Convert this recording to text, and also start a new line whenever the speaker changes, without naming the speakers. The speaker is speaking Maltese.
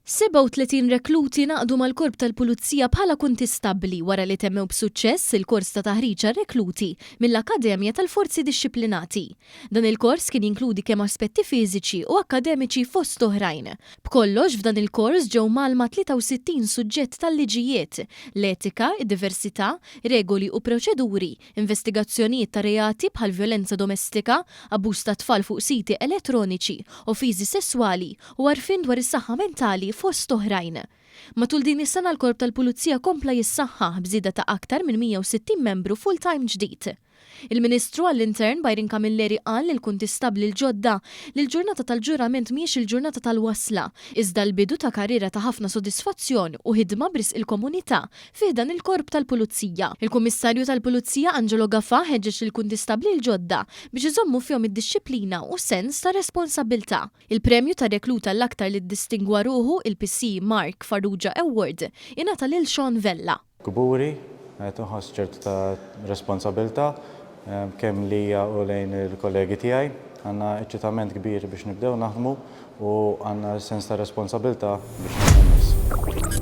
37 rekluti ngħaqdu mal-Korp tal-Pulizija bħala kuntistabbli wara li temmew b'suċċess il-kors ta' taħriġ għar-rekluti mill-Akkademja tal-Forzi Dixxiplinati. Dan il-kors kien jinkludi kemm aspetti fiżiċi u akkademiċi fost oħrajn. B'kollox f'dan il-kors ġew mgħallma 63 suġġett tal-liġijiet, l-etika, id-diversità, regoli u proċeduri, investigazzjonijiet ta' reati bħal vjolenza domestika, abbuż ta' tfal fuq siti elettroniċi, offiżi sesswali u għarfien dwar is-saħħa mentali fost oħrajn. Matul din is-sena l-Korp tal-Pulizija kompla jissaħħaħ b'żieda ta' aktar minn 160 membru full-time ġdid. Il-Ministru għall-Intern Byron Camilleri qal lill-kuntistabbli l-ġodda li l-ġurnata tal-ġurament mhijiex il-ġurnata tal-wasla, iżda l-bidu ta' karriera ta' ħafna sodisfazzjon u ħidma b'risq il-komunità fi ħdan il-Korp tal-Pulizija. Il-Kummissarju tal-Pulizija Angelo Gafà ħeġġeġ lill-kuntistabbli l-ġodda biex iżommu fihom id-dixxiplina u sens ta' responsabbiltà. Il-premju tar-rekluta l-aktar li ddistingwa ruħu, il-PC Mark Farrugia Award, ingħata lil Sean Vella.
Kburi, qed inħoss ċertu ta' responsabilità kemm lija u lejn il-kollegi tiegħi. Għandna eċċitament kbir biex nibdew naħdmu u għandna sens ta' responsabilità biex ngħinu n-nies.